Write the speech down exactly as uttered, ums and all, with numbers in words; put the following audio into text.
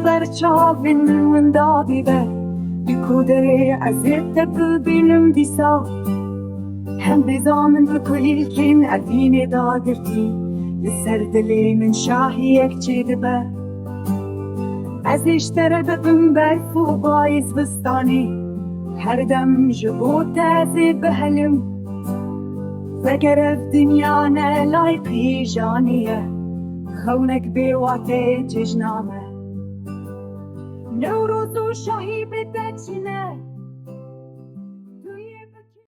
Ser çavên min winda dibe, bi ku derê ez ê te bibînim dîsa. Hem bêza min bi kulîlkên evînê dagirtî, li ser dilê min şahiyek çêdibe. Ez ê ji te re bibim berf û bayê zivistanê, her dem ji bo te ez ê bihelim. Veger ev dinya ne layqî janê ye, xewnek bê wateyê cejna me. Newroz û şahî bi te çi ne?